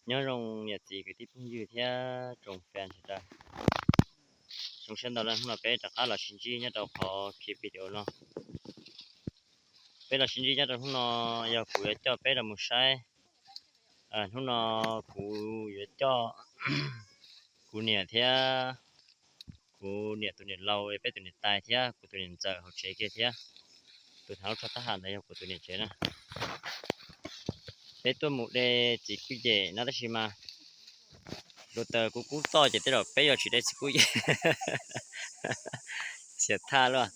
Nyob zoo niam txiv kwv tij phooj ywg thiab tsoom fans sawv daws. Zoo siab ntau, hnub no peb rov qab los sib ntsib nyob rau qhov clip video no. Peb los sib ntsib nyob rau hnub no yog kuv yuav coj peb los mus saib. Hnub no kuv yuav coj kuv niam thiab kuv niam tus niam laus, peb tus niam tais thiab kuv tus niam ntxawm hauv tsev kiag thiab. Tus hnav lub tsho tab ham ntawd yog kuv tus niam tsev na. Peb tuaj mus de txiv kuj yem no tab sis mas hluav taws kub kub toj ces tej zaum peb yuav tsis de txiv kuj yem. Txiav thaj luaj.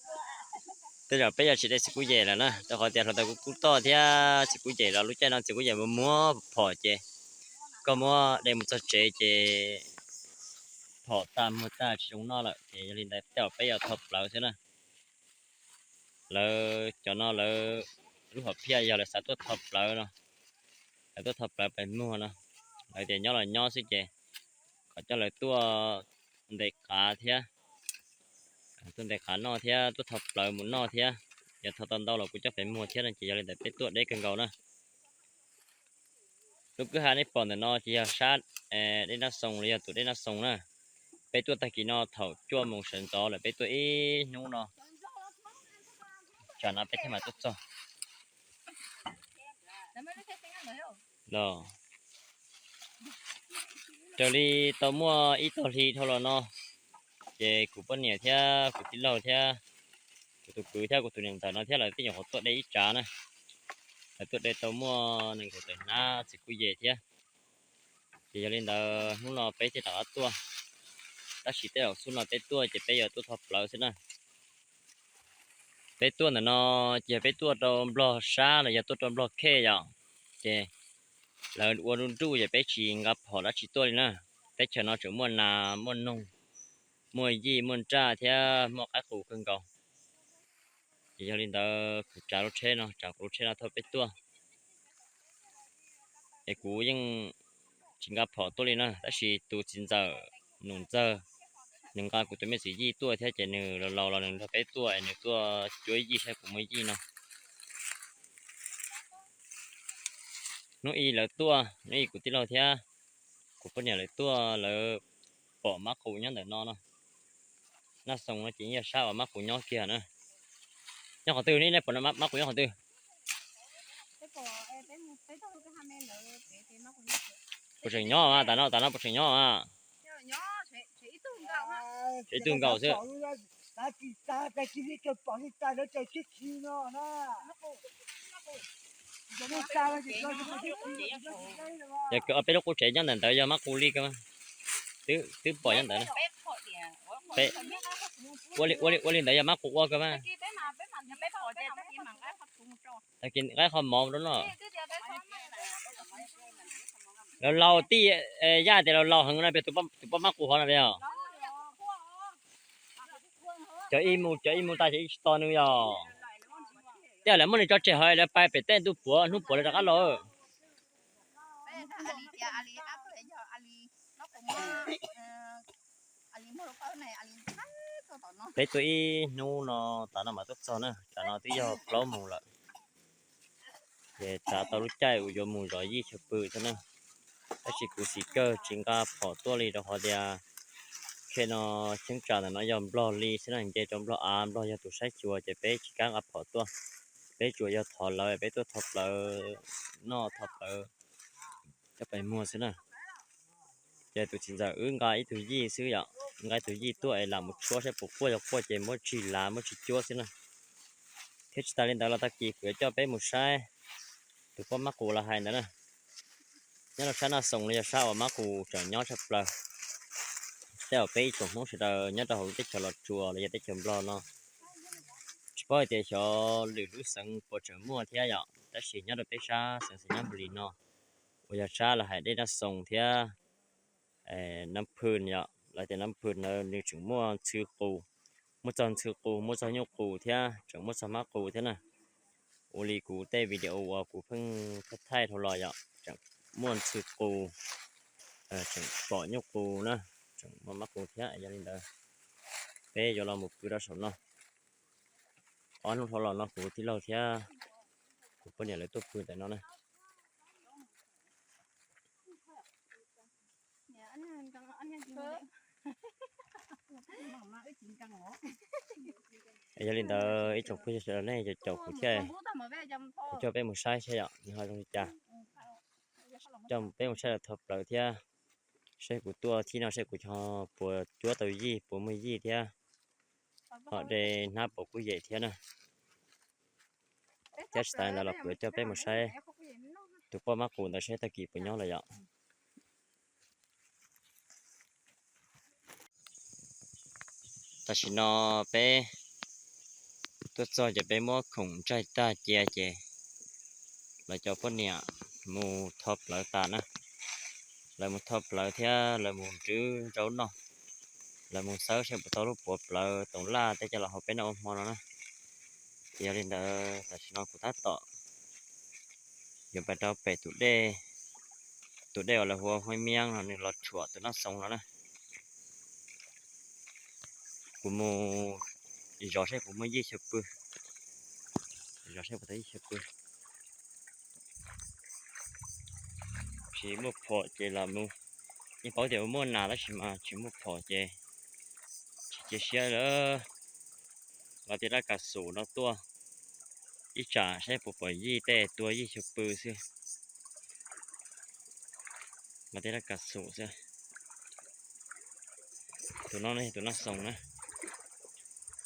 Tej zaum peb yuav tsis de txiv kuj yem lawm na, rau qhov tias hluav taws kub kub toj thiab txiv kuj yem los lub caij no txiv kuj yem muag muag phom ces koj muab de mus txog tsev ces phom tag muag tag tsis zoo noj lawm ces yog li ntawd tej zaum peb yuav tho plawv xwb na. Lawv cov no lawv lub hom phiaj yog lawv xav tuaj tho plawv no, lawv tuaj tho plawv pais muag no, lawv tias nyob los nyob xwb ces kom coj lawv tuaj ntes qav thiab, tuaj ntes qav noj thiab tuaj tho plawv mus noj thiab. Yog tho tau ntau los kuv coj pais muag thiab no ces yog li ntawd peb tuaj deb kawg nkaus na. Lub kwj ha nej pom ntawm no ces yog sab dej Nab Xoo los yog tus dej Nab Xoo na. Peb tuaj tag kis no thaum cuaj moos sawv ntxov lawm, peb tuaj ib hnub no, tsam no peb thiaj mam tuaj txog. Raws li tau muaj ib tog hli dhau los no, ces kuv poj niam thiab kuv tij laug thiab kuv tus kwv thiab kuv tus niam ntxawm no thiab lawv twb nyuam qhuav tuaj de ib tsav na. Lawv tuaj de tau muaj nees nkaum tawm hnab txiv kuj yem thiab. Ces yog li ntawd hnub no peb thiaj rov qab tuaj, tab sis tej zaum xub no peb tuaj ces peb yuav tuaj tho plawv xwb na. Peb tuaj ntawm no ces yog peb tuaj rau Nplog sab los yog tuaj rau Nplog khej yom, ces lawv ua nruj nruj ces peb tsis nqa phom dab tsi tuaj li na. Teb chaws no tseem muaj nas muaj noog, muaj yij muaj nraj thiab muaj qaib qus kawg nkaus. Ces yog li ntawd kuv tsav lub tsheb no, tsav kuv lub tsheb no thauj peb tuaj. Es kuv yeej tsis nqa phom tuaj li na, tab sis tus txiv ntxawm Nus Ntxawg, nws nqa kuv tus me txiv yij tuaj thiab ces nws laus laus los nws nrog peb tuaj es nws tuaj cuab yij saib puas muaj yij no. Hnub ib lawv tuaj, hnub ib kuv tij laug thiab kuv poj niam lawv tuaj, lawv pom mab qus nyob ntawm no no. Nab Xoo no ces yog sab uas mab qus nyob kiag na. Nyob qhov twg ne, nej pom mab qus nyob qhov twg? Puas tseem nyob mas, tas no tas no puas tseem nyob mas? Tseem ib tug nkaus xwb. Yog peb lub qub tsev nyob ntawm ntawd yog mab qus li kawg mas. Twb pom nyob ntawd. Ua li ntawd yog mab qus ua kawg mas. Tag kis nqa qho mov rau noj. Laus laus tij, yaj tias laus laus heev no, tus poj mab qus hov no os. Cov ib mus, cov ib mus tas cov ib tsis tos nws yog. Tej lawv muab nws tso tseg hov lawv pais pem teb ntuj puav hnub puav lawv rov qab los. Peb tuaj ib hnub no tas no mas tuaj txog na, tsam no twb yog plaub moos lawm. Ces tsav tau lub caij uas yuav mus zov yij chaw pw thiab na. Tab sis kuv xim kawg tsis nqa phom tuaj li rau qhov tias khej no cheeb tsam ntawm no yog Nplog li xwb na, nce rau Nplog av, Nplog yog tus saib xyuas ces peb tsis kam nqa phom tuaj. Peb tsuas yog thov lawv, peb tuaj thov plawv noj thov plawv coj pais muag xwb na. Ces tus txiv ntxawm wb nqa ib tug yij xwb yom, nqa ib tug yij tuaj es lam mus tshuab saib puas quaj, yog quaj ces muab tsis lav muab tsis cuab xwb na. Thiab tsis tas li ntawd los tag kis kuv yuav coj peb mus saib tus poj mab qus los hais ntawd na. Nyob rau sab Naj Xoos los yog sab uas mab qus tseem nyob tshaj plaws. Tej zaum peb ib tsoom Hmoob sawv daws nyob rau hauv lub teb chaws Los Tsuas los yog teb chaws Nplog no, tsis paub hais tias xyov lwm lub xeev puas tseem muaj thiab yom, tab sis nyob rau peb sab xeev Xais Nyab Npus Lis no, uas yog sab los hais dej Naj Xoos thiab Nab Phwj yom, lawv tias Nab Phwj ntawd nws tseem muaj ntxhw qus, muaj txog ntxhw qus, muaj txog nyuj qus thiab tseem muaj txog mab qus thiab na. Ua li kuv tej video uas kuv pheej thaij thaij dhau los yom, tseem muaj ntxhw qus, tseem pom nyuj qus na, tseem muaj mab qus thiab. Yog li ntawd peb yuav los mus pw rau saum no. Ob hnub dhau los no kuv tij laug thiab kuv poj niam lawv tuaj pw ntawm no na. Yog li ntawd ib tsoom phooj ywg sawv daws nej caum kuv thiab, kuv coj peb mus saib seb yom nws ho zoo li cas. Coj peb mus saib lawv thau plawv thiab, saib kuv tuaj thib no saib kuv ho puas cuab tau yij puas muaj yij thiab, ho de hnab puas kub yem thiab na. Thiab tsis tas li ntawd los kuv yuav coj peb mus saib tus poj mab qus ntawd saib tag kis puas nyob lawm yom. Tam sim no peb tuaj txog ces peb muab khoom ntsaig tag cia ces lawv cov poj niam mus tho plawv tas na. Lawv mus tho plawv thiab lawv mus nrwb zaub noj, lawv mus xawb saib puas tau lub puav plawv toov laj tej coj los hau peb noj ua hmo no na. Ces yog li ntawd tam sim no kuv tab tom yuav pais rau pem tus dej, tus dej uas lawv hu ua Huab Miab no nws los tshuam tus Nab Xoov no na. Kuv mus zov saib puas muaj yij xyaw pw, zov saib puas tau yij xyaw pw. Tsis muaj phom ces los mus, yeej paub tias muaj nas tab sis mas tsis muaj phom ces tsis cia siab lawm. Los tej laj kas xum no tuaj ib tsam saib puas pom yij tej tua yij xyaw pw xwb. Los tej laj kas xum xwb. Tus no yog tus Nab Xoov na.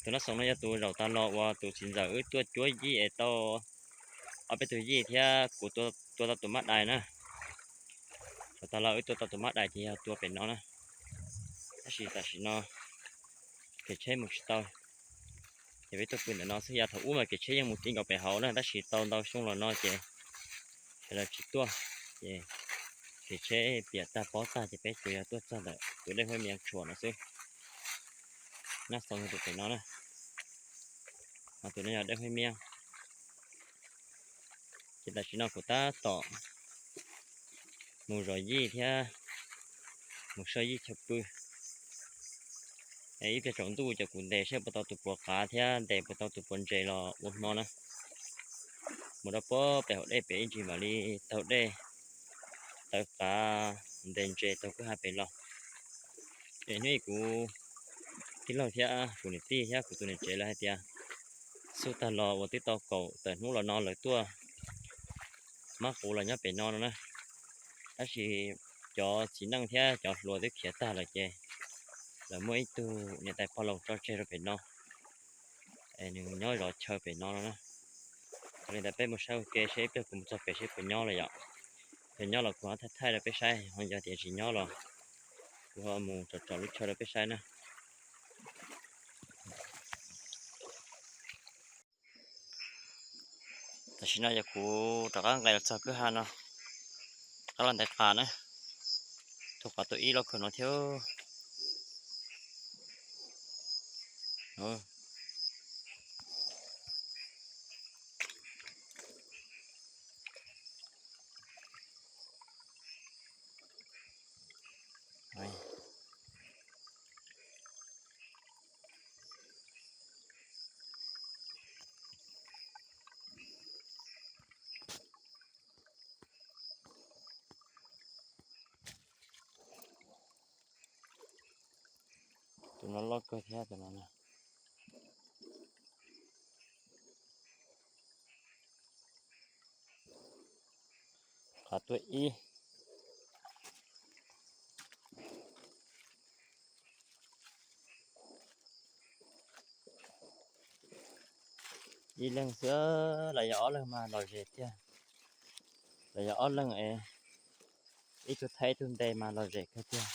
Tus Nab Xoov no yog tus zaum tas los uas tus txiv ntxawm wb tuaj cuab yij es tau ob peb tug yij thiab kuv tua tau tus mab dais na. Zaum tas los wb tua tau tus mab dais ces yog tua pem no na. Tab sis tam sim no kev tsheb mus tsis tau, ces peb tuaj pw ntawm no xwb. Yav thaum ub mas kev tsheb yeej mus ti nkaus pem hauv na, tab sis tau ntau xyoo los no ces sawv daws tsis tuaj, ces kev tsheb piam tag pob tag ces peb tsuas yog tuaj txog ntawm tus dej Huab Miab tshuam no xwb. Nab Xoov yog tus pem no na, ho tus no yog dej Huab Miab. Ces tam sim no kuv tab tom mus zov yij thiab mus soj yij chaw pw. Es ib pliag tsaus ntuj ces kuv ntes saib puas tau tus puav qav thiab ntes puas tau tus puav ntses los ua hmo na. Mus rau pem hauv dej pem ib ntsis mam li taug dej, taug qav, ntes ntses taug kwj ha pem los. Es hnub ib kuv tij laug thiab kuv niam tij thiab kuv tus niam tsev lawv hais tias xub tag los uas twb tau kaum tawm hnub los no lawv tuaj mab qus los nyob pem no no na. Tab sis cov txiv neej thiab cov hluas twb khiav tag lawm ces lawv muaj ib tug niam tais pog laus tso tseg rau pem no, es nws nyob zov chaw pem no no na. Yog li ntawd peb mus saib ua ke seb ib pliag kuv mus txog pem seb puas nyob lawm yom. Yog nyob los kuv ho thaij thaij rau peb saib, ho yog tias tsis nyob los kuv ho mus tsom tsom lub chaw rau peb saib na. Tam sim no yog kuv rov qab nqes los txog kwj ha no, rov qab los ntes qav na. Tus qav tus ib loj kawg no thiab. Tus no loj kawg thiab tus no na. Qav tuaj ib, ib leeg xwb, lawv yog ob leeg mas lom zem tiag. Lawv yog ob leeg es ib tug thaij ib tug ntes mas lom zem kawg tiag.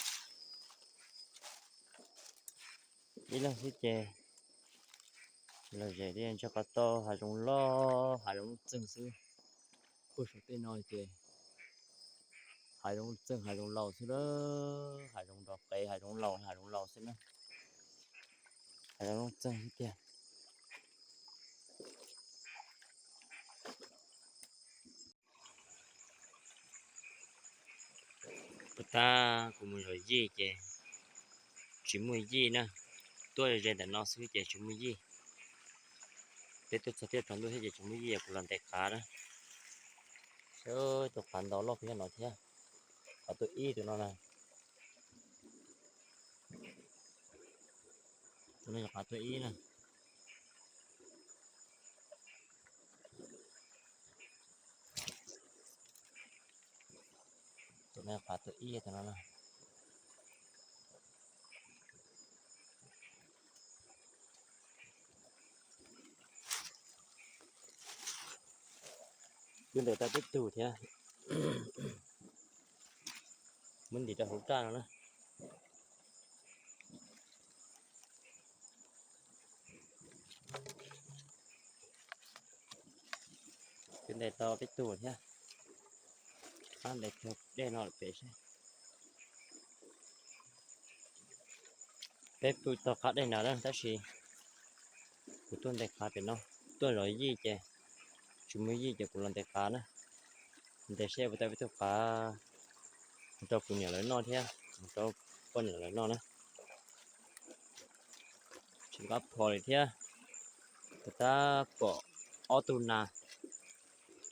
Ib leeg xwb ces tsis lom zem li, ntshe qhov tau hav zoov loj hav zoov lub txeeg xwb. Puag saum tej no ces hav zoov txeeg hav zoov laus xwb na, hav zoov nrov qev hav zoov laus hav zoov laus xwb na, hav zoov lub txeeg xwb tiag. Puag ta kuv mus zov yij ces tsis muaj yij na, tuaj ze ntawm no xwb ces tsis muaj yij. Peb tuaj txog tiaj tsaus ntuj thiab ces tsis muaj yij, kuv los ntes qav na. Sab tus qav ntau loj kawg nyob no thiab, qav tuaj ib tus no na. Tus no yog qav tuaj ib na. Tus no qav tuaj ib tus no na. Kwv ntawm tau peb tug thiab. Muab ntim rau hauv raj no na. Kwv ntawm tau peb tug thiab. Qab ntes dej no pem seb. Peb pw tau qab dej no na tab sis kuv tuaj ntes qav pem no, tuaj zov yij ces tsis muaj yij ces kuv los ntes qav na. Ntes seb puas tau peb tug qav rau kuv niam lawv noj thiab rau poj niam lawv noj na. Tsis nqa phom li thiab, tab tom pom ob tug nas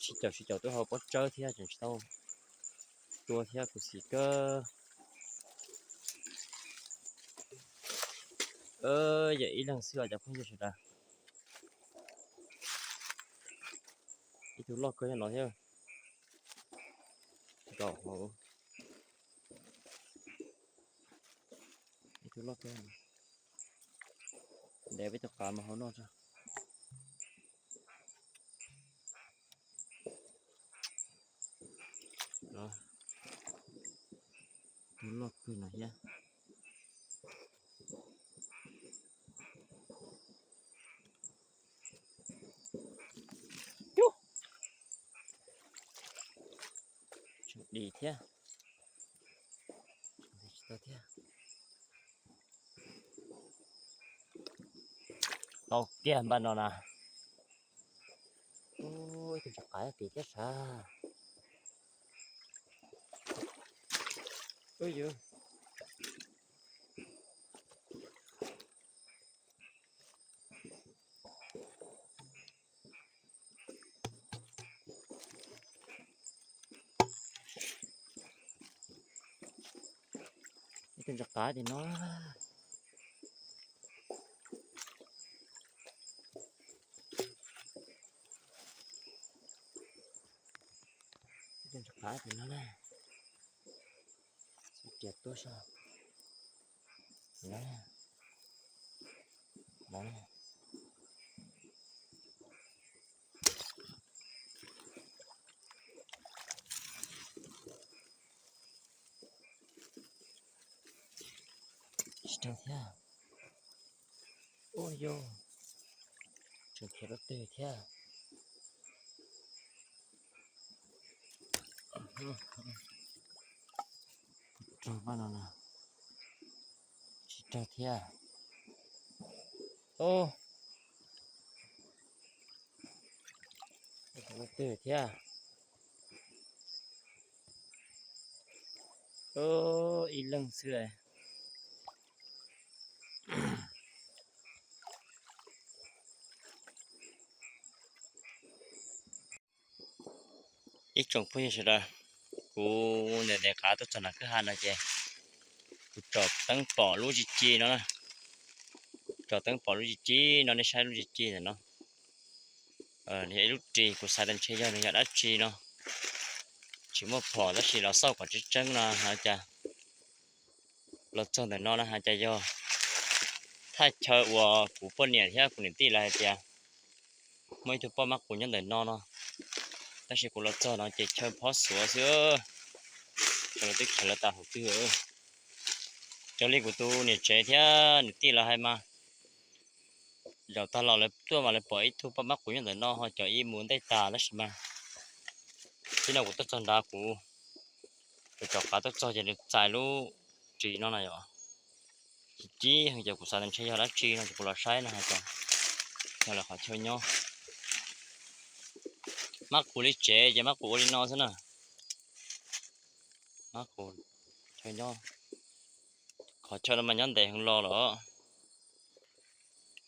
sib caum sib caum tuaj hauv pob tsawb thiab tseem tsis tau tua thiab kuv xim kawg. Yog ib leeg xwb os cov phooj ywg sawv daws. Ib tug loj kawg nyob no thiab. Nkaum hauv. Ib tug loj kawg. Ntes peb tug qav mus hauv noj tso. Tus loj kawg no thiab. Tseem dim thiab. Tsis tau thiab. Tau kiag npaj no na. Ib tug ntsis qav tim thiab sav. Ib tug ntsis qav tim no. Ib tug ntsis qav tim no na. Xub riam tuaj soj. Tsis raug thiab. Ua yog tseem khiav rau twg thiab. Raug paj no na. Tsis raug thiab. Twg thiab. Ib leeg xwb. Ib tsoom phooj ywg sawv daws, kuv ntes ntes qav tuaj txog nram kwj ha no ces kuv tsom teeb pom lub ci ci no na. Tsom teeb pom lub ci ci no, nej saib lub ci ci ntawm no. Nws yog ib lub ris, kuv xav tias ntshe yog nws yog dab tsi no. Tsis muaj phom tab sis los xauj kom tseeb tseeb no ho cas los txog ntawm no no ho cas yog thaj chaw uas kuv poj niam thiab kuv niam tij lawv hais tias muaj ib tug poj mab qus nyob ntawm no no. Tab sis kuv los txog no ces chaw phob xuav xwb, ces lawv twb khiav lawv tas hauv twg. Raws li kuv tus niam tsev thiab niam tij lawv hais mas, zaum tag los lawv tuaj mas lawv pom ib tug poj mab qus nyob ntawm no ho cov ib mus ntej tas tab sis mas tib no kuv tuaj txog nrad kuv tsom qav tuaj txog ces nws txais lub ris no na yom. Ci ci heev ces kuv xav tias ntshe yog dab tsi no ces kuv los saib no hais tias yog lawv qhov chaw nyob. Mab qus li tsev ces mab qus ua li no xwb na. Mab qus chaw nyob, qhov chaw no mas nyob ntev heev los lawm.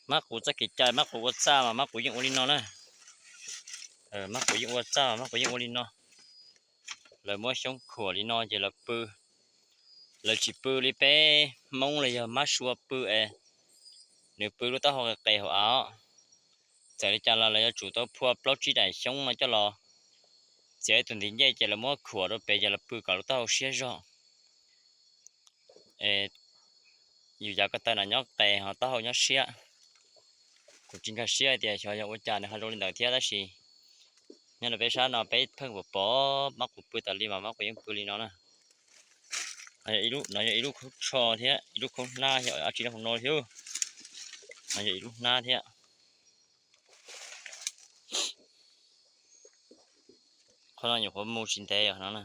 Mab qus txoj kev cai mab qus ua txaj mas mab qus yeej ua li no na. Mab qus yeej ua txaj mas mab qus yeej ua li no. Lawv muab xyoob khuam li no ces lawv pw. Lawv tsis pw li peb Hmoob los yog mab sua pw es nws pw lub taub hau qis qis hauv av. Txawm li cas los lawv yuav tsum tau phua plaub tsib daim xyoob no coj los txiav tus ntiv ncej ces lawv muab khuam rau pem ces lawv pw kom lub taub hau siab zog. Yus yav ko taw no nyob qis ho taub hau nyob siab. Kuv tsis nkag siab tias xyov yog ua cas nws ho zoo li ntawd thiab tab sis nyob rau peb sab no peb pheej pom pom mab qus pw tas li mas mab qus yeej pw li no na. No yog ib lub khaub tsho thiab ib lub khaub hnab thiab, dab tsi nyob hauv no thiab. No yog ib lub hnab thiab. Qhov no nyuam qhuav mus tsis ntev os no na.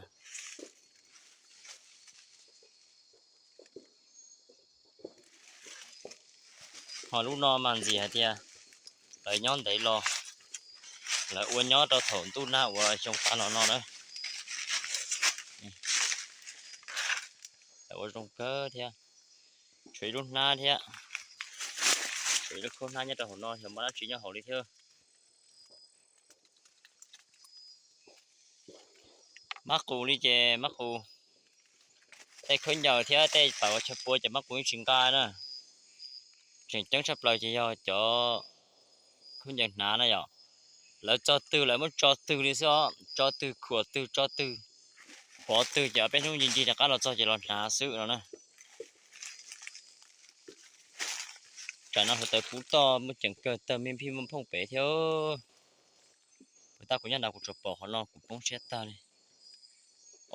Ho lub no mas ntxim hais tias lawv nyob ntev los, lawv ua nyob rau thaum ntuj nag uas xyoo tas los no na. Lawv ua zoo kawg thiab. Tshuav ib lub hnab thiab. Tshuav ib lub khaub hnab nyob rau hauv no xyov muaj dab tsi nyob hauv li thiab. Mab qus li ces mab qus, tej khaub ncaws thiab tej tawm ua chaw pua ces mab qus yeej tsis nqa na. Tseem ceeb tshaj plaws ces yog cov khaub ncaws hnav na yom. Lawv txog twg lawv muab tso twg li xwb os, tso twg khuam twg tso twg, pov twg ces ob peb hnub ncig ncig rov qab los txog ces los hnav xwb no na. Tsam no hluav taws pub toj muaj ceem kawg, tawg mij nphij muaj phooj pem thiab. Puas tab kuv nyob nrad kuv tsuas pom qhov no kuv poob siab tag li.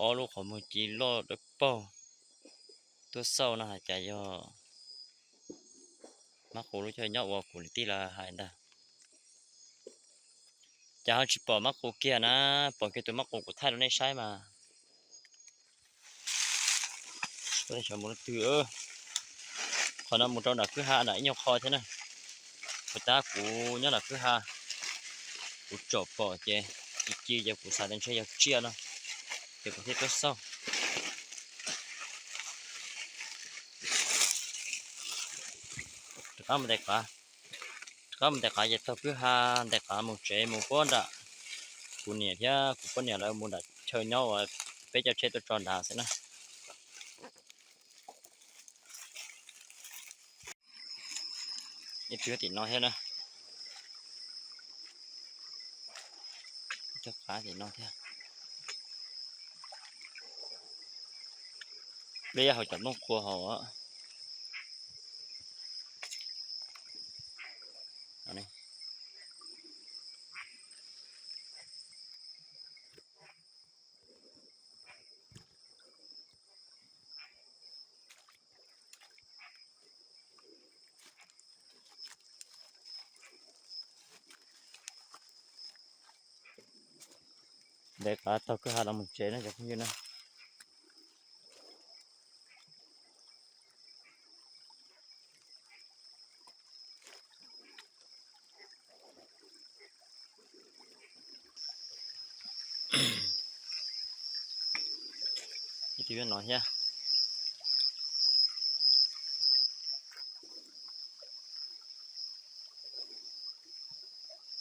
Ob lub qhov muag ci loj dawb paug. Tuaj xauj no hais cas yog mab qus lub chaw nyob uas kuv niam tij lawv hais ntag. Cas ho tsis pom mab qus kiag na, pom kiag tus mab qus kuv thaij rau nej saib mas. Xyov mus leej twg. Qhov no mus rau nram kwj ha nram ib nyuag qho thiab na. Puas tab kuv nyob nram kwj ha, kuv tsom pom ces ci ci ces kuv xav tias ntshe yog tsiaj no, ces kuv thiaj tuaj xauj. Rov qab mus ntais qav, rov qab mus ntais qav ces taug kwj ha ntais qav mus tsev mus puag nram kuv niam thiab kuv poj niam lawv mus nram chaw nyob uas peb cov tsheb tuaj tso nrad xwb na. Ib tug tim no thiab na. Cov qav tim no thiab. Pliab hauv cov nplooj qhuav hauv. Ntais qav taug kwj ha los mus tsev na cov phooj ywg na. Ib tug nyob no thiab.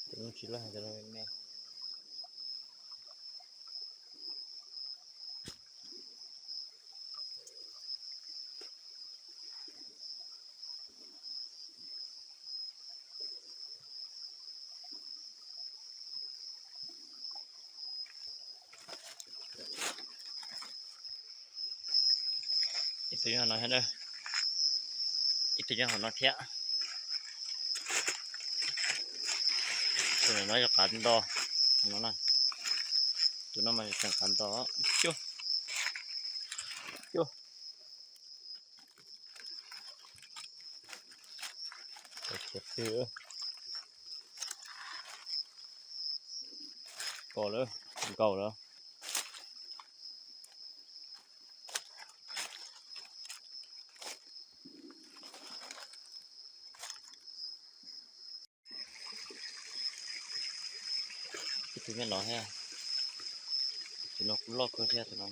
Tus no tsis loj heev, tus no me me. Ib tug nyob no thiab. Ib tug nyob hauv no thiab. Tus no yog qav nto. Tus no mas tseem qav nto. Cuj, cuj. Pom lawm, nkaus lawm. Ib tug nyob no thiab. Tus no kuj loj kawg thiab tus no.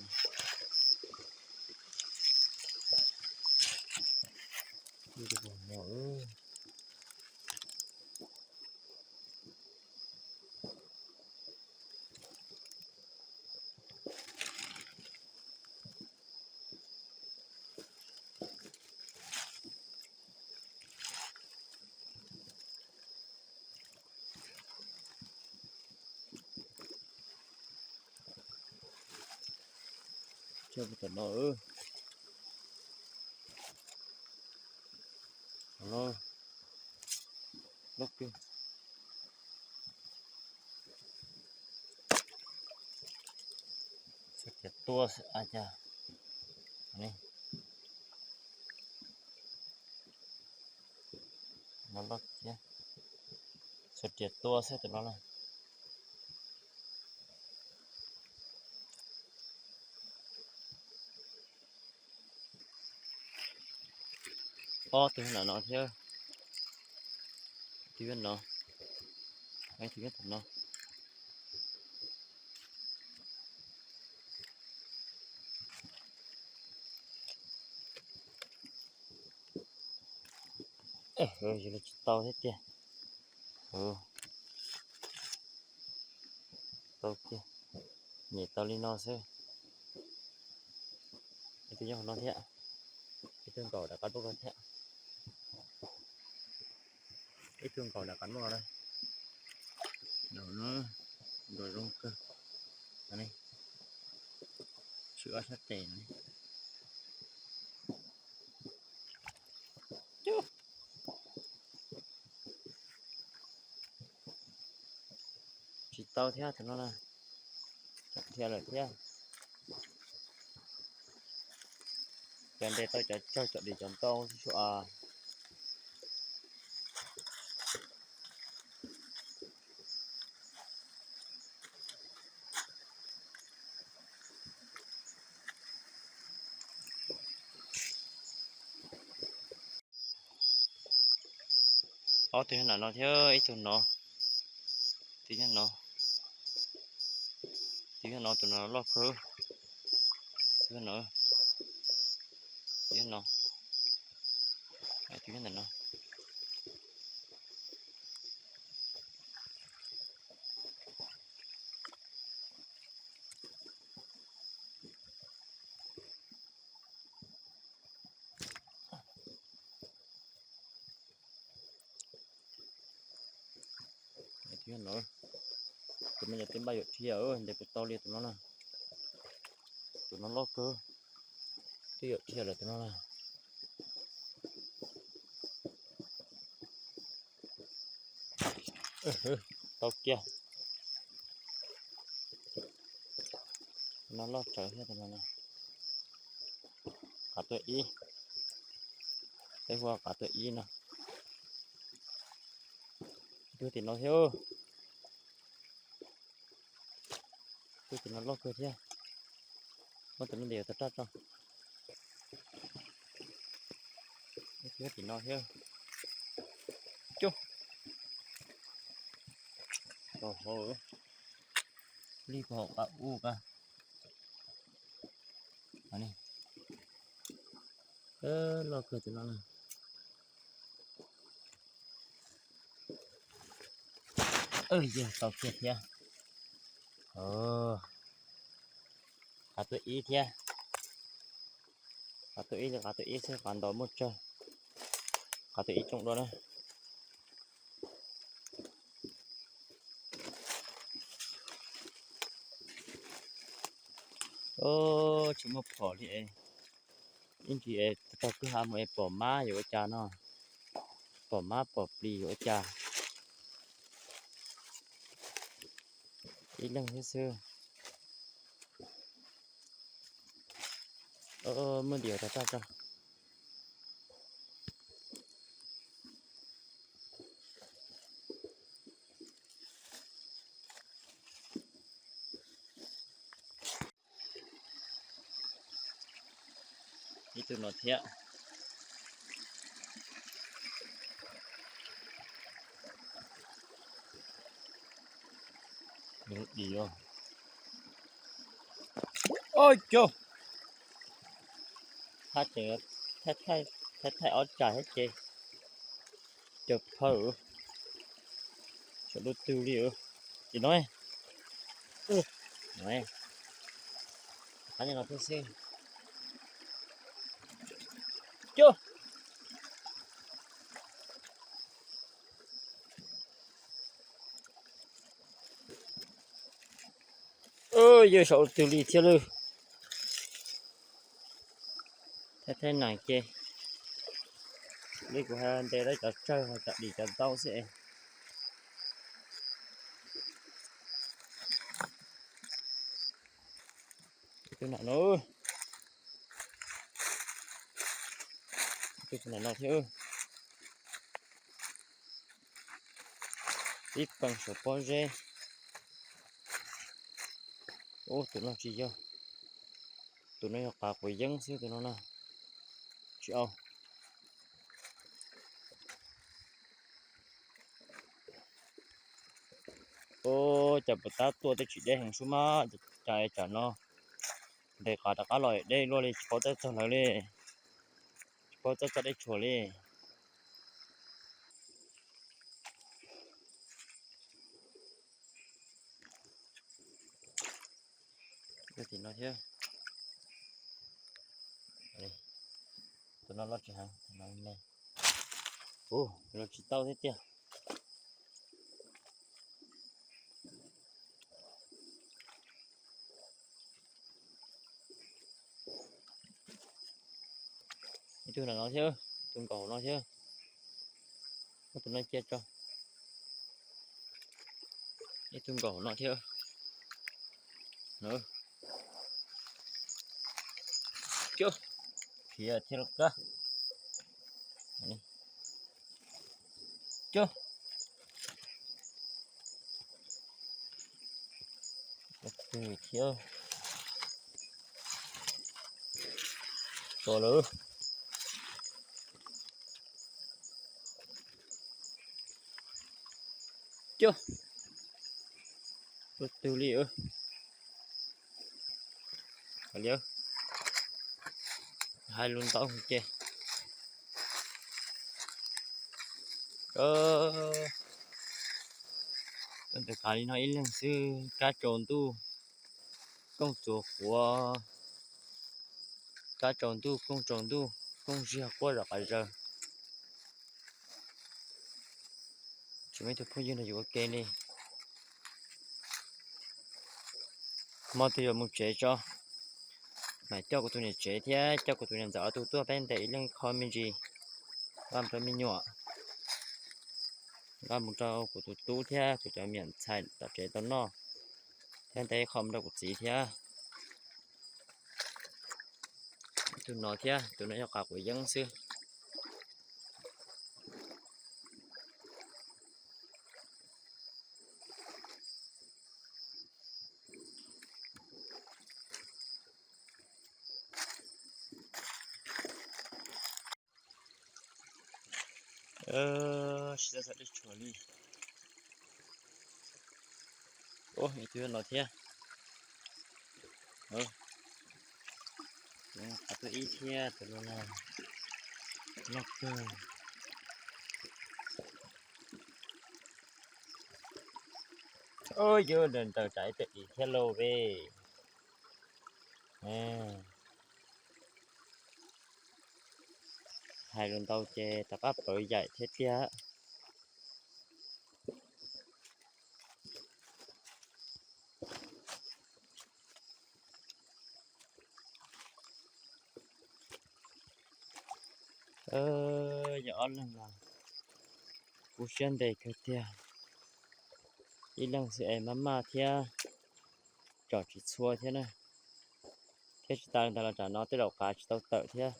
Tam no, no, loj kawg. Xov riam tua xwb a cas. No loj thiab. Xov riam tua xwb tam no na. Ob tug nram no thiab. Tus no, tus no. Tsis tau thiab tiag. Tau tiag, nyem tau li no xwb. Ib tug nyob hauv no thiab, ib tug nkaum nram qab npauj ko thiab, ib tug nkaum nram qab npauj ko na. Nkaum no, nkaum zoo kawg. Tswm ob sab tes no. Tsis tau thiab tus no na. Tseem dhia lawm thiab. Cov ntes tau cov tsawg cov dim cov ntau xwb as. Ob tug nyob nram no thiab ib tug no. Tus nyob no, tus nyob no tus no loj kawg. Tus nyob no, tus nyob no, tus nyob ntawm no. Tus no, tus me nyuam twb npaj yuav dhia, ntes puas tau li tus no na. Tus no loj kawg, twb yuav dhia lawm tus no na. Tau kiag. No loj tsawv thiab tus no. Qav tuaj ib, peb hu ua qav tuaj ib no. Ib tug tim no thiab. Ib tug tim no loj kawg thiab. Muab tus no ntes tawg raj tso. Ib tug tim no thiab. Cub, lij puag hauv qab ub ka. Loj kawg tus no na. Yog tau kiag thiab. Qav tuaj ib thiab. Qav tuaj ib li qav tuaj ib xwb, qav ntau muaj tsawg. Qav tuaj ib coob dua na. Tsis muaj phom li. Ib ntsis es tag kwj ha mus es pom mab yuav ua cas no. Pom mab pom plis yuav ua cas. Ib leeg thiab xwb. Muab ntim tag raj tso. Ib tug no thiab. Ua cas haj tseem thaij thaij ob tsag thiab ces. Cov phaw, saum lub twg li. Tim no, qab no thiab xwb. Cub. Yawg saum twg li thiab lawm. Thaj nees ces li kuv hais, ntes tau cov tsawg ho cov dim cov ntau xwb es. Tus nam no, tus nam no thiab. Ib peem saum pob zeb. Ub, tus no tsis yog, tus no yog qav quav yeeb xwb tus no na. Tsis au. Ub, cas puas tab tuaj tej tsis deb heev sub mas, cas tsam no ntes qav rov qab los deb luaj li, tsis paub txog lawv li, tsis paub txog txoj deb tshuav li. Tim no thiab. Tus no los tsis heev, tus no me. Ub, los tsis tau thiab tiag. Ib tug no thiab, tus nkaus hauv no thiab. Muab tus no cia tso. Ib tug nkaus hauv no thiab. Cub, khiav thiab los kab. Cub, twg thiab. Tso lawm. Cub, tus twg li. Li hais lus ntau ces, ntawm qav li no ib leeg xwb, kab tsaus ntuj kooj txuas quav, kab tsaus ntuj kooj tsaus ntuj, kooj ziag quaj zom qav zaws. Tsis muaj ib tug phooj ywg nrog yus ua ke li. Hmo twg yuav mus tsev tso, mam coj kuv tus niam tsev thiab coj kuv tus niam ntxawm ob tug tuaj peb ntes ib leeg ib qho me ntsis, nqa mus rau me nyuam, nqa mus rau kuv tus tub thiab kuv cov me nyuam ntxhais tom tsev tau noj, thiab ntes ib qho mus rau kuv txiv thiab. Tus no thiab, tus no yog qav quav yeeb xwb. Tsis tau txog dej tshuam li. Ub, ib tug no thiab. Qhov twg ib thiab, tus no loj kawg. Yus nraws nraws tsam ib teg dim thiab lauj ve. Hais lus ntau ces rov qab pawv yaim thiab tiag. Yog ob leeg los kub siab ntev kawg tiag. Ib leeg xwb es maj maj thiab, tsom tsis txhua thiab na. Thiab tsis tas li ntawd los tsam no tej zaum qav tsis tau tawm thiab.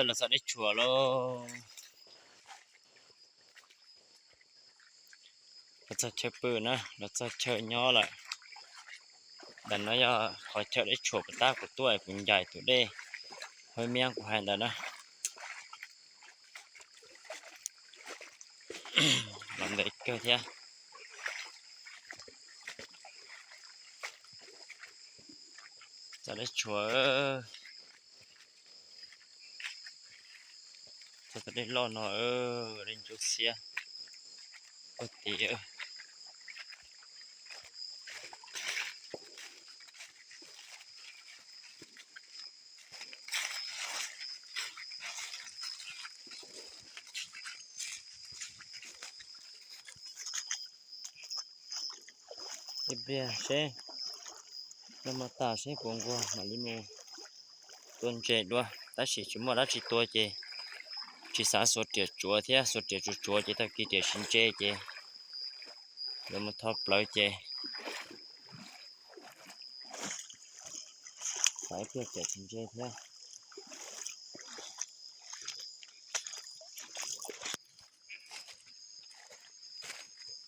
Los txog dej tshuam lauj. Los txog chaw pw na, los txog chaw nyob lawm. Ntawm no yog qhov chaw dej tshuam puas tab kuv tuaj kuv ncaim tus dej hauv miab kuv hais ntawd na. Los ntev kawg thiab. Txog dej tshuam, txog dej loj no, dej ntsuab xiab ua tid. Pliag seb, noj mov tas seb puas nquag mam li mus tua ntses dua, tab sis tsis muaj dab tsi tua ces tsis xav xuas riam tsuav thiab, xuas riam tsuav tsuav ces tag kis riam tsis ntse ces yuav mus tho plawv ces xav ib pliag riam tsis ntse thiab.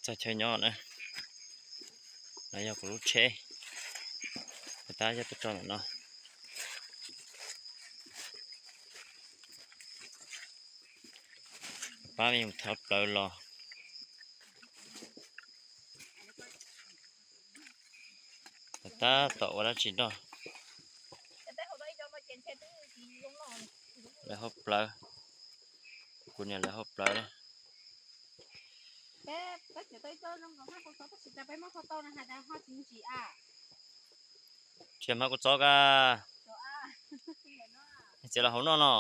Txog chaw nyob na, no yog kuv lub tsheb, tab yog tuaj tso ntawm no. Pab me mus thov plawv los, tab tom ua dab tsi noj. Lawv hauv plawv, kuv niam lawv hauv plawv na. Tsis hmab kuv txob ka, txiav los hauv noj no.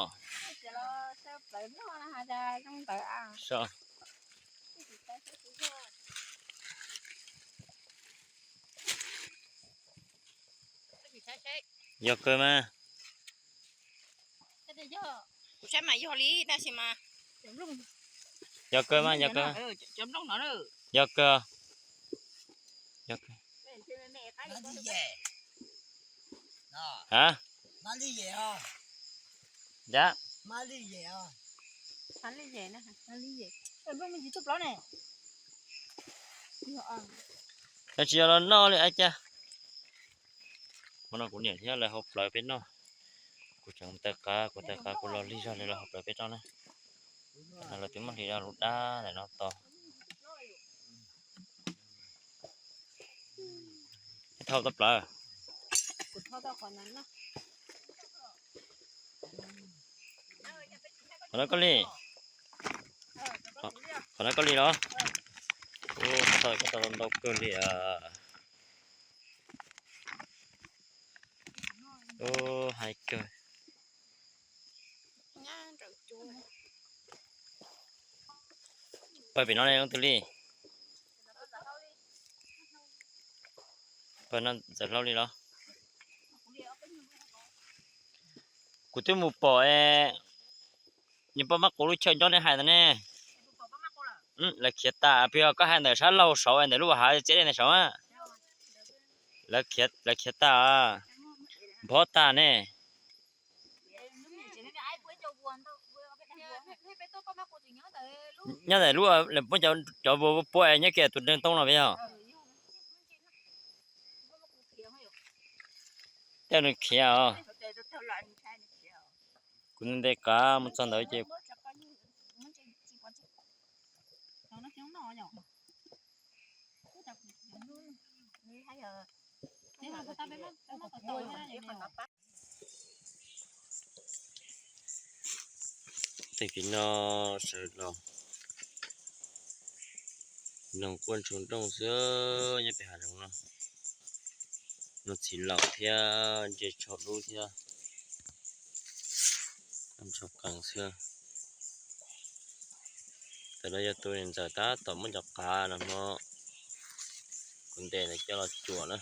Yog kawg mas. Yog kawg mas, yog kawg. Yog kawg. Ha? Yam. Yog tsis yog los noj li ua cas. Hmo no kuv niam thiab lawv hauv plawv peb noj. Kuv tseem taws qav, kuv taws qav kuv los lig zog li lawv hauv plawv peb noj na. Lawv twb muab hliv rau lub dab ntawm no tos. Thauj tau plawv. Qhov no koj li, qhov no koj li los? Ua, koj tau ntau kawg li. Ua, hais kawg. Pawg pem no ne, leej twg li? Pawg no txawm hlau li los? Kuv twb mus pom es, nws poj mab quv lub chaw nyob nej hais ntawd ne. Lawv khiav tas, pib koj hais ntawm sab laug saud ntawm lub hav txiab dej ntawd saud a. Lawv khiav tas, nphob tas ne. Nyob ntawm lub, lawv muab cov vuas puab es nyob kiag tus deev toob no peb yog. Tej nws khiav os. Kuv nte qav mus txog ntawd ces Tag kis no sawv los noog quaj ntshoo nrooj xwb nyob pem hav zoov no. Noog txiv laum thiab ntses tsho dub thiab ntshoo qees xwb. Tam no yog tus niam ntxawm tab tom muab cov qav no hmo kuv ntes ntawd coj los cuam na.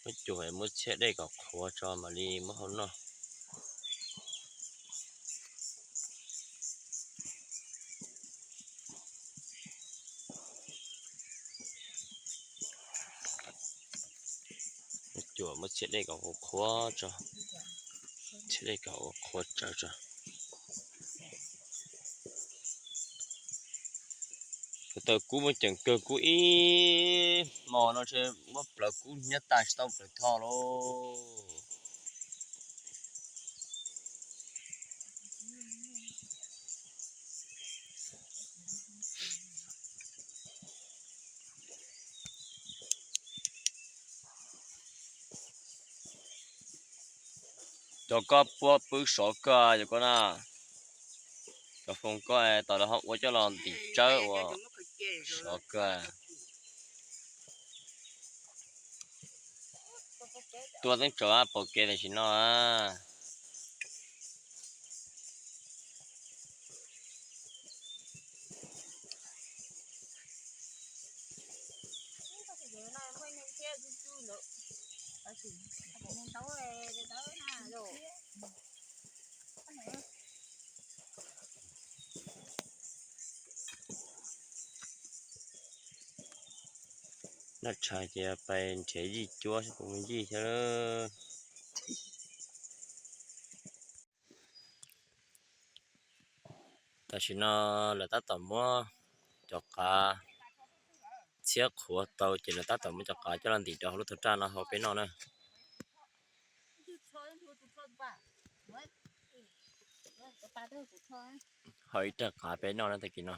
Muab cuam muab tshiab dej kom qhuav tso mam li muab hau noj. Cuam muab tshiab dej kom qhuav tso, tshiab dej kom qhuav tsawv tso. Kuv taws kub muab ceem kawg, kub ib hmo no ntshe muab plawv kub hnyiab tas tsis tau plawv tho lauj. Cov koj puab pwb sov kawg yog koj na. Cov foom koj tau lawv ho ua coj los ntim tsawb ua sov kawg. Tua teeb tsaus pom kev tam sim no. Tshaj tshav ces pais nrhiav yij cuab saib puas muaj yij thiab. Tam sim no lawv tab tom muab cov qav txhiab qhuav tau ces lawv tab tom muab cov qav coj los ntim rau hauv lub tug raj no hau peb noj na. Hau ib raj qav peb noj na tag kis no.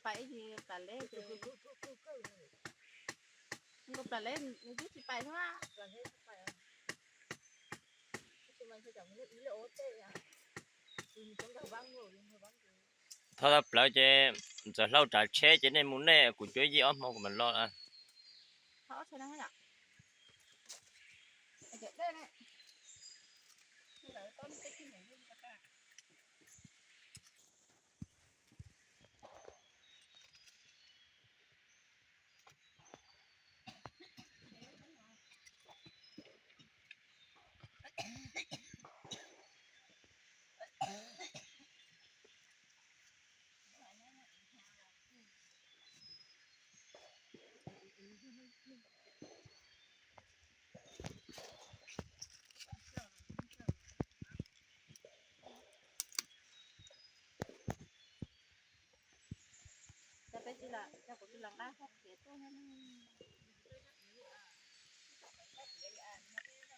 Pais ib yig plas leb ces, nkaus plas leb nws twb tsis pais thiab. Thov tau plawv ces Ntxawm Hlauj tsav tsheb ces nej mus nej, kuv cuab yij ob hmo kuv mam los.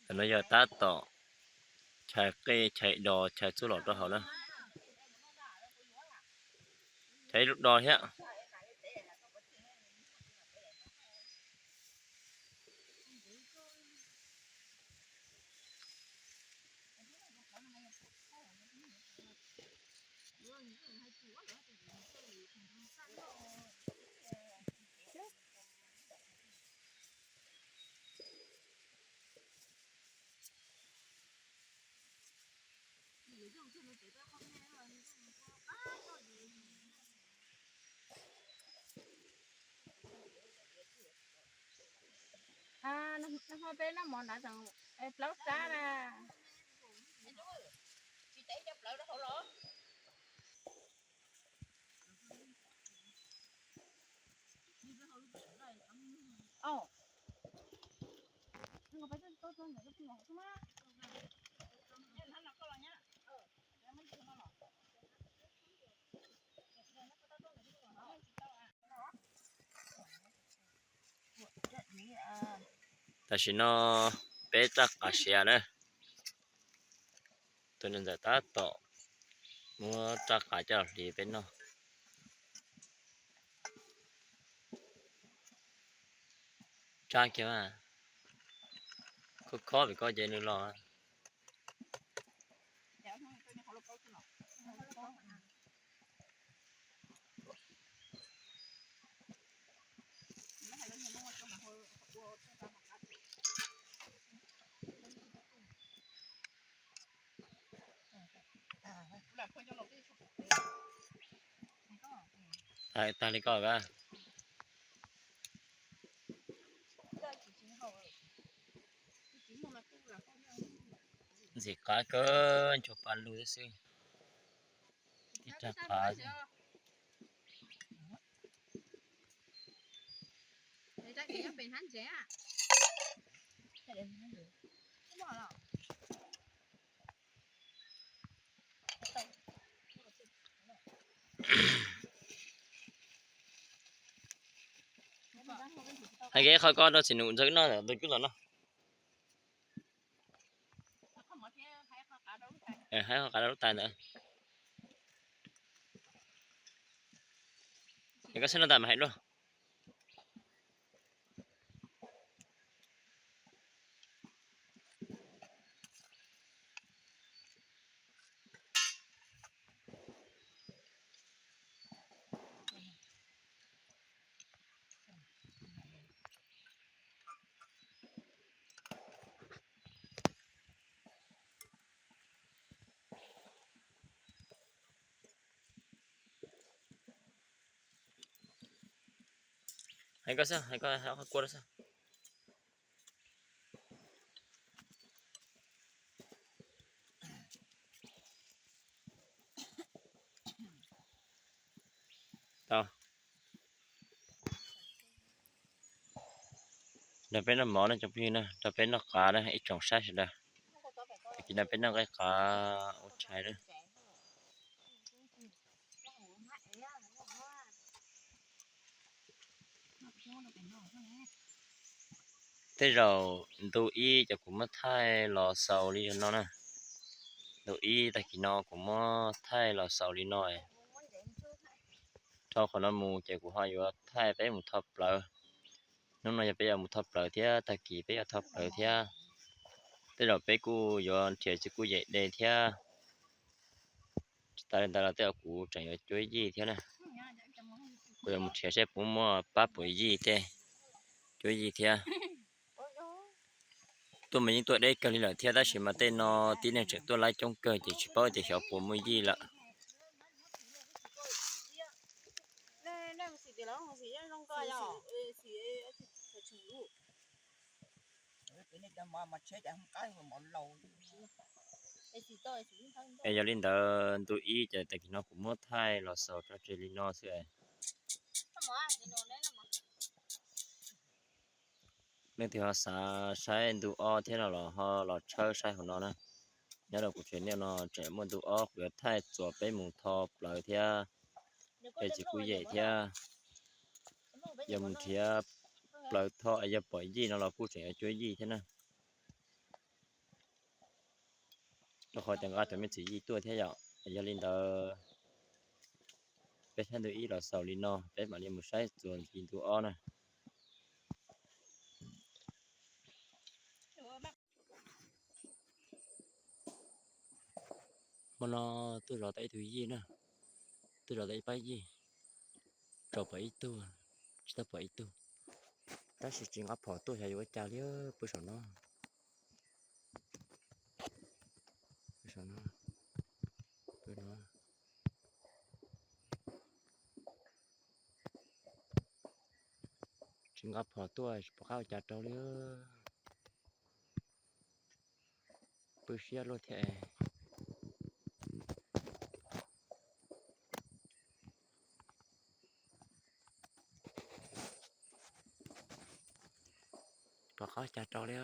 Tam no yog tab tom chais qej chais dos chais txuj lom rau hauv na. Chais ib lub dos thiab. Nag hmo peb noj mov nrad tseem plaub tsab na. Tam sim no peb raj qav siav na. Tus niam ntxawm tab tom muab raj qav coj los hliv peb noj. Raj kiag mas, khob khob vim koj ces nws los. Tag li ko a. Ntxim qab kawg, nchuav pa lug xwb. Tib raj qav. Hais kev qhov ko rau txiv nus ntxawg noj ntawm tus cub los no. Hais qhov qav rau lub tais ntawd. Es koj xav noj tas mas hais dua. Hais koj xwb, hais koj qhov kua xwb. Tau. Nrog peb noj mov na tsoom phooj ywg na, nrog peb noj qav na ib tsoom saib sawv daws. Tam sim no peb noj nqaij qav ua tshais na. Tej zaum ntu ib ces kuv muab thaij los xaus li no na. Ntu ib tag kis no kuv muab thaij los xaus li no. Dhau qhov no mus ces kuv ho yuav thaij peb mus tho plawv. Hnub no yog peb yuav mus tho plawv thiab, tag kis peb yuav tho plawv thiab. Tej zaum peb kuj yuav nrhiav txiv kuj yem de thiab. Tsis tas li ntawd los tej zaum kuv tseem yuav cuab yij thiab na. Kuv yuav mus nrhiav seb puas muaj pab puas yij tej cuab yij thiab. Tuaj mas yeej tuaj deb kawg li lawm thiab, tab sis mas tej no tib neeg tseem tuaj laib coob kawg ces tsis paub tias xyov puas muaj yij lawm. Es yog li ntawd ntu ib ces tag kis no kuv muab thaij los xaus tso tseg li no xwb. Leej twg ho xav saib ntu ob thiab no los ho los tshawb saib hauv no na. Nyob rau kuv tsev niaj no tseem muaj ntu ob, kuv yuav thaij txuas peb mus tho plawv thiab, es txiv kuj yem thiab. Yog mus nrhiav plawv tho es yog pom yij no los kuj tseem yuav cuab yij thiab na. Rau qhov tias nqa cov me txiv yij tuaj thiab yom. Yog li ntawd peb thaij ntu ib los xaus li no, peb mam li mus saib txuas ntxiv ntu ob na. Hmo no tuaj zov tau ib tug yij na, tuaj zov tau ib pab yij, tso pom ib tug, tsis tau pom ib tug. Tab sis tsis nqa phom tuaj xyov yuav ua cas li, pw saum no, pw saum no, pw no. Tsis nqa phom tuaj tsis pom qab ua cas rau li. Pw siab luaj thiab. Pom qab cas rau li.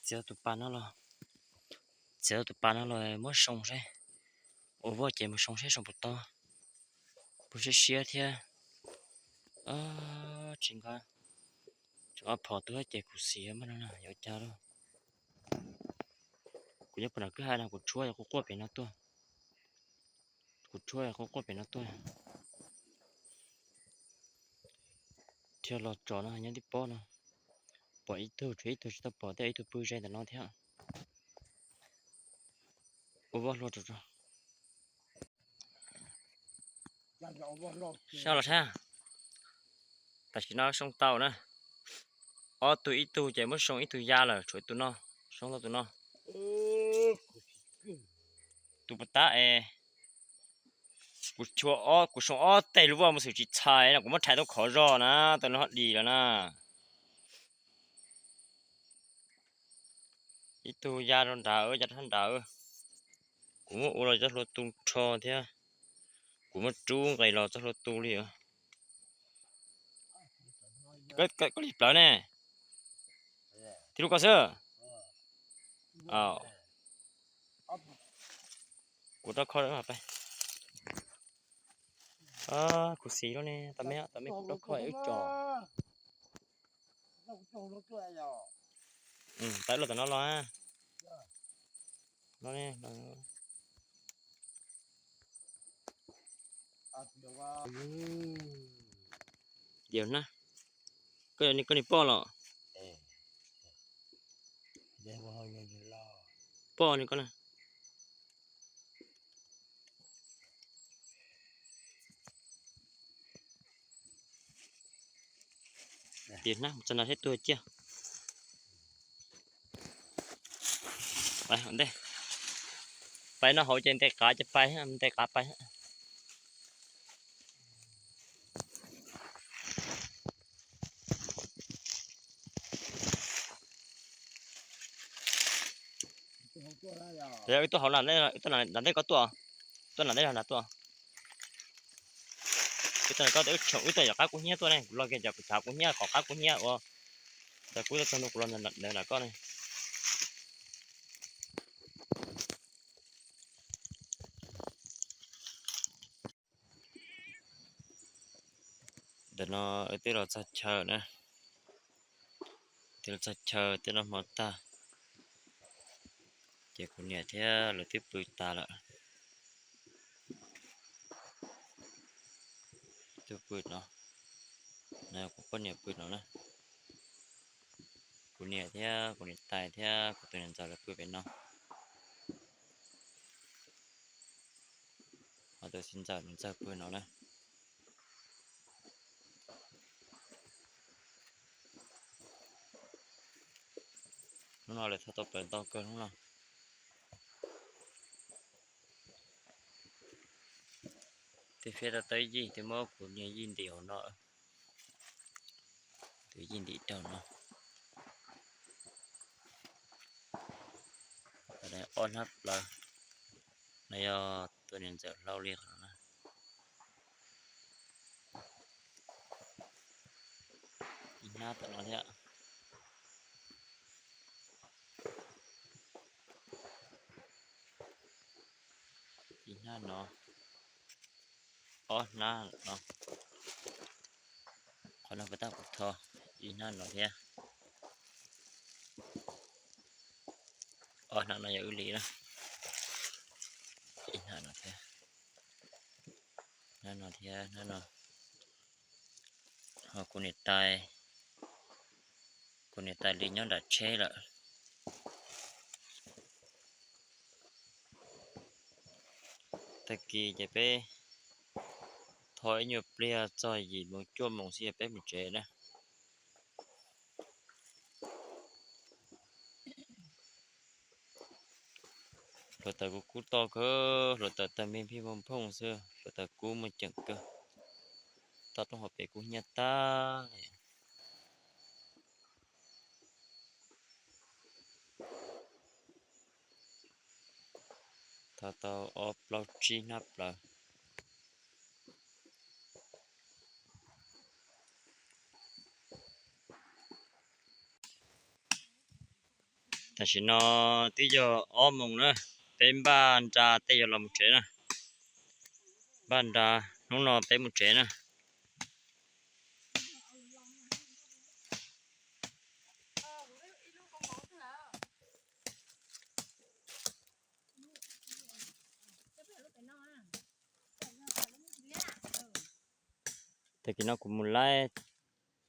Txiav tus pas no los, txiav tus pas no los muab soo seb, ua voj ces mus soo seb soo puas tau, puas siab siab thiab. Tsis nqa, tsis nqa phom tuaj ces kuv xis mas no yuav cas lauj. Kuv nyob puag nram kwj ha no kuv tshuab yog quaj quaj pem no tuaj. Kuv tshuab yog quaj quaj pem no tuaj. Thiaj los tso no nyob tib pob no. Pom ib tug, tshuav ib tug tsis tau pom, tej ib tug pw ze ntawm no thiab. Ua voj hlua rau. Soj los sab. Tam sim no soo tau na. Ob tug ib tug ces muab soo ib tug ya lawm, tshuav ib tug no. Soo tau tus no. Tus puas tab es kuv tshuav ob, kuv soo ob teg lub voj mus xwm tsis txhais no, kuv muab rhais tau khov zog na, tau lub hov dis lawm na. Ib tug ya rau nrad, ya rau sab nrad. Kuv muab ua los txoj hlua tu rho thiab. Kuv muab rub nqes los txoj hlua tu li. Koj li plawv ne? Tib lub koj xwb. Kuv rau kho peb. Kuv xis lub ne, tau me, tau me kuv rau kho wb tso. Tau los tom no los. Diav na. Koj ni, koj ni poj los? Poj ni koj na. Diav na, mus txog nrad thiab tuag ciaj. Ua ntej, pais no hauv ces ntes qav ces pais, ntes qav pais. Wb tuaj hauv, wb tuaj nram ntej koj tuaj, tuaj nram ntej los nram tuaj. Wb tuaj, wb tuaj yog qab kub hnyiab tuaj ne, kuv los kiag ces kuv chav kub hnyiab, qhov qab kub hnyiab uas ntawd kuv tuaj txog no kuv los ntawd nram koj ne. Ntawm no wb twb los txog chaw na, twb los txog chaw twb noj hmo tag, ces kuv niam thiab lawv twb pw tas lawm. Twb pw no, no kuv poj niam pw no na. Kuv niam thiab kuv niam tais thiab kuv tus niam ntxawm lawv pw pem no. Ho tus txiv ntxawm, niam ntxawm pw no na. Hnub no lawv thauj tau plawv ntau kawg hnub no. Twb fiab tau tawb yij, twb muab kuv niag yij ntim hauv no. Tus yij ntim rau no. Ob hnab plawv no yog tus niam ntxawm hlau li qhov no na. Ib hnab tom no thiab. Ib hnab no, ob hnab no. Qhov no puas tab kuv tho, ib hnab no thiab. Ob hnab no yog wb li na. Ib hnab no thiab, hnab no thiab, hnab no. Ho kuv niam tais, kuv niam tais li nyob nram tsheb lawm. Tag kis ces peb tho ib nyuag pliag txog yim moos cuaj moos xwb peb mus tsev na. Hluav taws kub kub toj kawg, hluav taws tag me phij phooj phooj xwb, hluav taws kub muaj ceem kawg. Toj roob hauv pes kub hnyiab tag li. Tho tau ob plaub tsib hnab plawv. Tam sim no twb yog ob moos na, peb npaj nra tej yuav los mus tsev na. Npaj nra, hnub no peb mus tsev na. Tag kis no kuv mus laib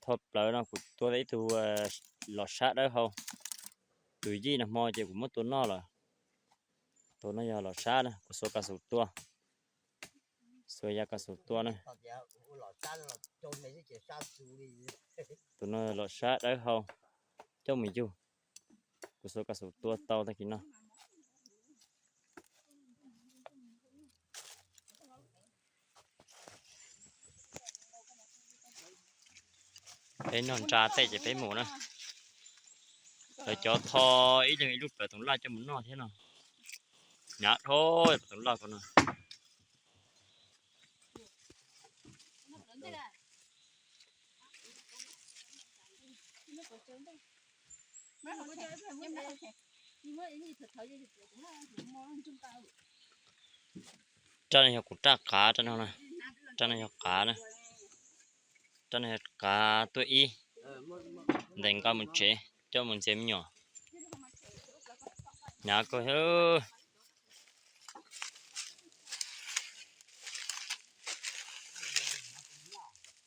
thoj plawv no kuv tua tau ib tug los sab dawb hau. Tus yij nag hmo ces kuv muab tua noj lawm. Tus no yog los sab na, kuv xuas kas xus tua. Xuas yas kas xus tua na. Tus no los sab dawb hau, coj mus yug. Kuv xuas kas xus tua tau tag kis no. Peb noj nra tej ces peb mus na. Lawv cov tho ib leeg ib lub plawv toov laj coj mus noj thiab no. Hnyav dhau plawv toov laj ko no. Raj no yog kuv raj qav, raj no yog qav na. Raj no yog qav tuaj ib, ntes nqa mus tsev coj mus ntxias me nyuam. Hnyav kawg.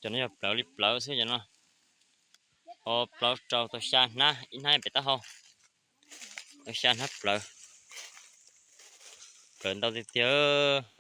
Cov no yog plawv li plawv xwb cov no. Ob plaub rau tau xya hnab, ib hnab pem taub hau. Tau xya hnab plawv. Plawv ntau tiag tiag.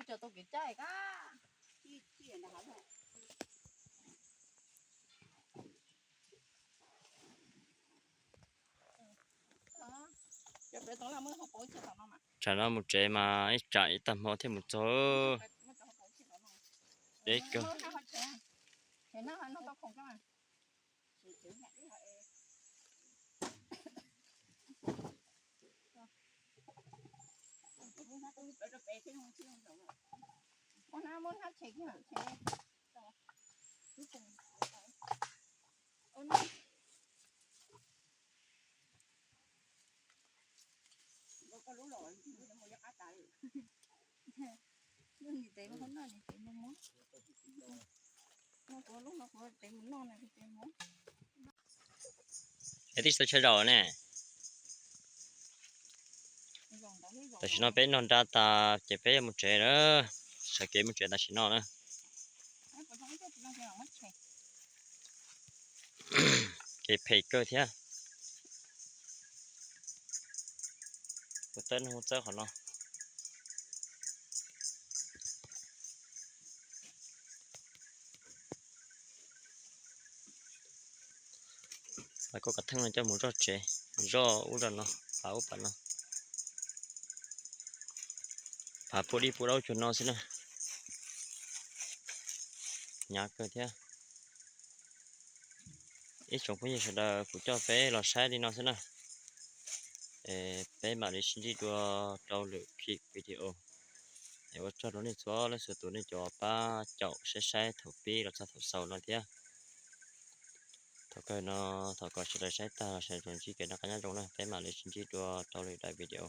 Cov tau kev cai ka. Tsam no mus tsev mas ib tsam ib tag hmo thiaj mus txog. Deb kawg. Es twb tsis tau chaw zaum ne. Tam sim no peb noj nra tas ces peb yuav mus tsev na. Sawv kev mus tsev tam sim no na. Kev phem kawg thiab. Kuv tawb no txawb qhov no. Pab koj kav theej no coj mus zoj tsev, zoj ub zoj no, pab ub pab no. Pab pub dib pub daub cuag no xwb na. Hnyav kawg thiab. Ib tsoom phooj ywg sawv daws, kuv coj peb los saib li no xwb na. Es peb mam li sib ntsib dua rau lwm clip video. Es ua tsaug rau nej txhua leej txhua tus nej cov pab caum saib saib thaum pib los txog thaum xaus no thiab. Thaum kawg no, thov kom sawv daws saib tag los sawv daws tsuas ntsib kev noj qab nyob zoo na, peb mam li sib ntsib dua rau lwm daim video.